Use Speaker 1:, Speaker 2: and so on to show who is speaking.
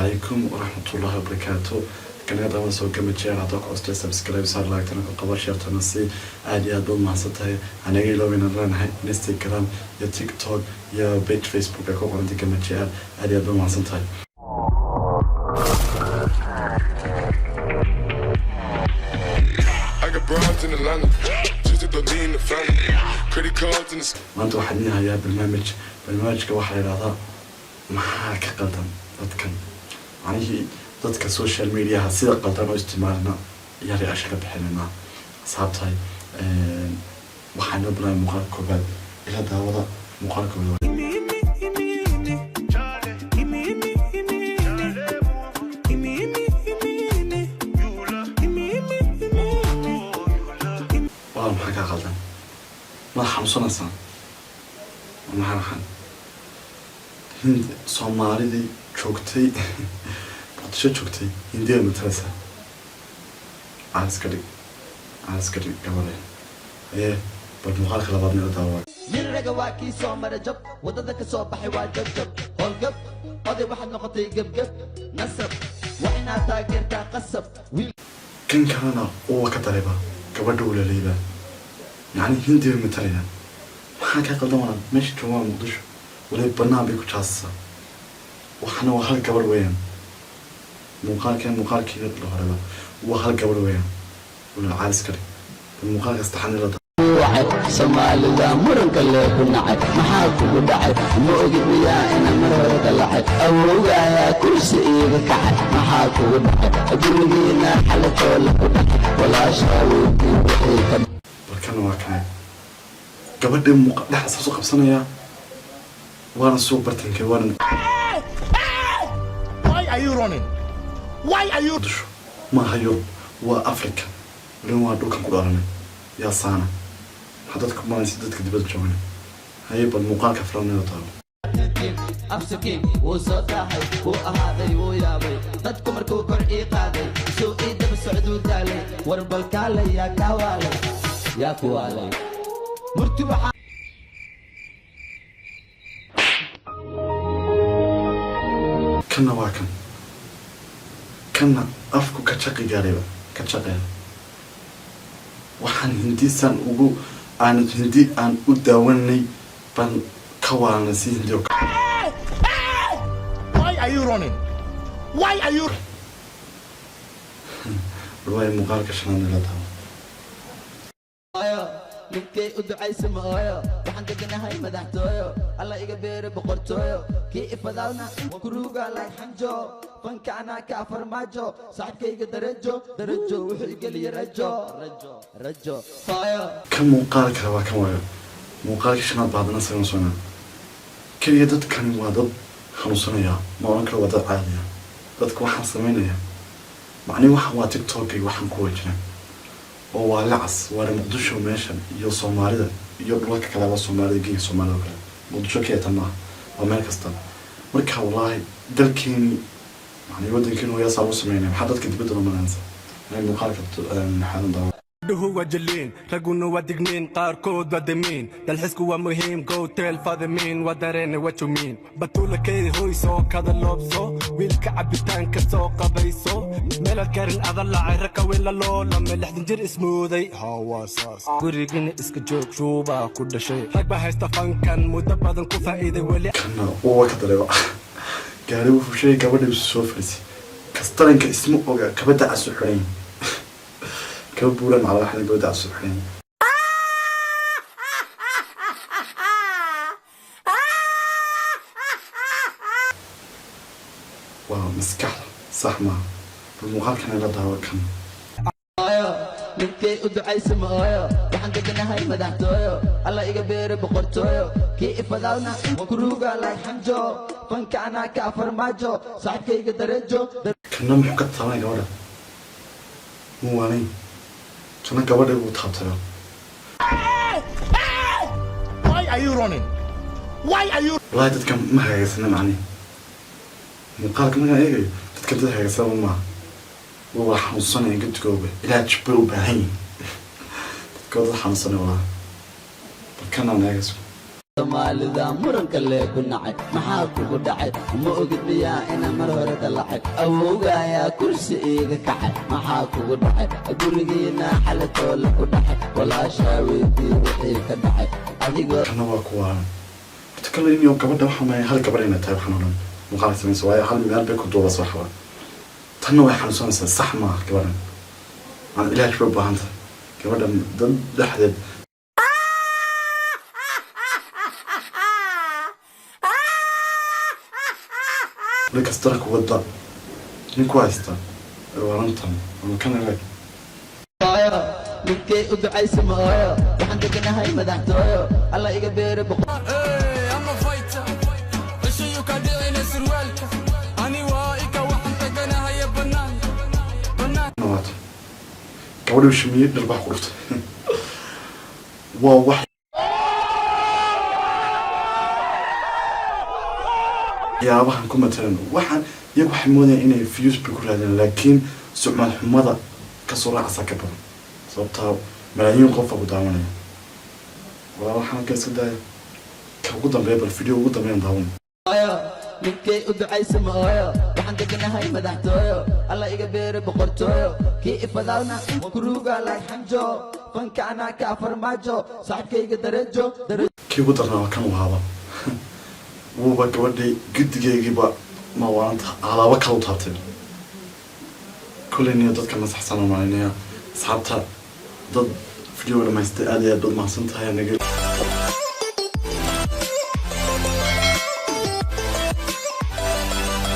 Speaker 1: Calaykum waraxmatullahi wabarakaatu. Kanada waan soo gama jeer. Haddaa ku costay, subscribe saar, like-tana ku qaba, share-tana si aad iyo aad baad mahadsan tahay. Anaga iloweyna leenahay Instagram iyo TikTok iyo page Facebook ay ku qorantay Gama Jeer. Aad iyo aad baad mahadsan tahay.
Speaker 2: I got broads in Atlanta, just to lean the family, credit cards in the
Speaker 1: Maanta waxaan idin hayaa barnaamij. Barnaamijka waxaa la yidhahdaa "Maxaa ka qaldan dadkan?" Macnihii dadka social mediaha sida qaldan oo isticmaalna ayaa reaction ka bixinayna. Asxaabtahay, waxaan noo bilaabay muuqaalka koobaad. Ila daawada muuqaalka koobaad.
Speaker 3: Gimme, gimme, gimme, gimme, gimme, gimme, gimme, gimme, gimme.
Speaker 1: Walaal, maxaa kaa qaldan? Madax xanuunsanaysaa? Maxaa waxaan Hind Soomaalidii joogtay Muqdisho joogtay Hindida matalaysaa? Caaliska dhig, caaliska dhig gabadhe. Ayee, bal muuqaalka labaad nila daawa.
Speaker 4: Nin raga waa kii soo mara jab, waddada ka soo baxay, waa jabjab howlgab. Oday waxaad noqotay gebgeb, nasab waa inaad taageertaa qasab wiil.
Speaker 1: Kan kalena uwa ka darayba, gabadha ulaleybaa, yacni Hindi bay matalayaan. Maxaa kaa qaldan, walaal? Meesha joogaan Muqdisho, waliba banaan bay ku jaasaysaa. Waxana waa hal gabadh weeyaan. Muuqaalkan muuqaalkii la horeba waa hal gabadh weeyaan. Walaal, caaliska dhig. Bal muuqaalka saddexaad la
Speaker 4: Wacay Soomaalida muranka lee ku nacay. Maxaa kugu dhacay? Ma ogid miyaa ina mar hore dalacay? Awowga ayaa kursi iiga kacay. Maxaa kugu dhacay? Gurigiina xalatoola ku dhacay. Walaashaa weydii wixii ka
Speaker 1: Bal kana waa kana gabadhii muuqa dhexda soo qabsanayaa, waana suuq bartanka, waana
Speaker 5: Why are you running? Why are you
Speaker 1: Muqdisho maaha Yurub, waa Africa, waliba waa dhulkan ku dhalanay. Yaa saana, maxaa dadka ku malaysa dadka dibadda joogana? Haye, bal muuqaalka filanaya taalo.
Speaker 4: Absukiin wuu soo daahay, wuu ahaaday, wuu yaabay dadku markuu kor ii qaaday, suu ii daba socduu daalay. War balkaalay, yaa kaa waalay, yaa ku waalay murti waxaa
Speaker 1: Kanna waa kan, kanna afku ka jaqi gaarayba, ka jaqaya. Waxaan Hindisaan ugu aan Hindi aan u daawanay baan ka waalanay si Hindi oo kale.
Speaker 5: Why are you running? Why are you
Speaker 1: Bal waayo, muuqaalka shanaad nala daawo.
Speaker 4: Ooyo ninkay u ducaysa ma ooyo. Waxaan deganahay madaxtooyo, Alla iga beere boqortooyo. Kii ifadaalna kuruuga like xanjo, fanka anaa ka farmaajo. Saaxibkayga darajo darajo, wuxuu igeliya rajo rajo rajo hooyo.
Speaker 1: Kan muuqaal kale waa kan, waayo muuqaalka shanaad baa haddana sagan soonaa. Keliya dadkani waa dad xanuunsanaya, ma odhan karo waa dad caadiya. Dadka waxaan samaynaya, macnihi waxaan waa TikTok iyo waxaan kuwa jiraan oo waa lacas, waana Muqdisho meeshan iyo Soomaalida iyo dhulalka kaleba, Soomaalida geega, Soomaalida oo kale. Muqdisho keeta maaha, waa meel kasta. Marka wallaahi dalkeeni, macnihi waddankeeni hooyaasaa lagu sameynaya. Maxaa dadka dibadda loo malanaysa? Muuqaalka xaadan daawa.
Speaker 6: Gabdhuhu waa jaliin, ragguna waa digniin, qaarkood waa damiin. Dalxisku waa muhiim, gotel fadamiin waa dareene. What you mean? Batuula keedi hoy, soo kada loobso, wiilka cabitaanka soo qabayso, meelad karin ada lacay rakawila loolame 60 jir ismooday hawaasaas. Gurigina iska joog, shuubaa ku dhashay. Rag baa haysta fankan muddo badan ku faa'iiday weli.
Speaker 1: Kana uwa ka dareeba, gaari buu fushay, gabadha isu soo fadhisay, kastaranka isma oga, kabada casu xidhan, kaba buuran macala xidhan, gabadha casu xidhan. Waa maskaxda sax maaha. Bal muuqaalkan ila daawa kan.
Speaker 4: Ooyo ninkay u ducaysa ma ooyo. Waxaan deganahay madaxtooyo, Alla iga beere boqortooyo. Kii ifadaalna kuruuga like xanjo, fanka anaa ka farmaajo. Saaxibkayga darajo.
Speaker 1: Kana muxuu ka taabanay gabadha? Muu waanay? Kana gabadha buu taabtayo.
Speaker 5: Why are you running? Why are you
Speaker 1: Wallahi dadka ma hagaagsana. Macnihi muuqaalka markaan eegayo, dadka dad hagaagsana maaha, waa wada xanuunsanaya gadigooga, ilaaj bay u baahan yihin. Dadka waa dad xanuunsanaya wallahi. Bal kanaan eegayso.
Speaker 4: Soomaalida muranka lee ku nacay, maxaa kugu dhacay? Ma ogid miyaa inaan mar hore dalacay? Awowga ayaa kursi iiga kacay. Maxaa kugu dhacay? Gurigiina xalatoola ku dhacay. Walaashaa weydii wixii ka dhacay adigoo.
Speaker 1: Kana waa kuwa horta kale inuu gabadha waxaa maya hal gabadh inay tahay. Waxaan oo dhan muuqaal samaysa, waayo hal meel bay ku duubasa waxba. Tanna way xanuunsanaysaa, sax maaha gabadhan. Aan ilaaj bay u baahan tahay gabadhan dad dhexdeed. Ninkas darka wadda ninku haysta warantan ama kan eeg.
Speaker 4: Ninkay u ducaysa ma ooyo. Waxaan deganahay madaxtooyo. Alla iga beere boqor.
Speaker 7: Hey, I'm a fighter. Ceshayu ka dhicina surwaalka. Ani waa ika waxaan taganahaya bannaan. Bannaan.
Speaker 1: Waata gabadhii shumiyey, dharbaax ku dhuftay. Waa wax waxyaabahan ku matalan. Waxaan iyagu waxay moodayaan inay views bay ku raadeen, laakiin sumcad xumada kasoo raacaysa ka badan, sababtaa malaayiin qofa ku daawanaya. Walaa, waxaan halka iska daaya ka ugu dambeeya. Bal video ugu dambeeyaan daawan.
Speaker 4: Ninkay u ducaysa ma ooyo. Waxaan deganahay madaxtooyo. Alla iga beere boqortooyo. Kii ifadaalna kuruuga like xanjo. Fanka anaa ka farmaajo. Saaxiibkayga darajo.
Speaker 1: Kii ugu darnaa waa kan uu ahaaba. Wuuba gabadhii guddigaygiiba ma waanta alaabo kala u taabtay. Kolley niyo dadka masaxsan oo malinaya. Asxaabta dad video dhamaystay, aad iyo aad baad mahadsan tahay. Naga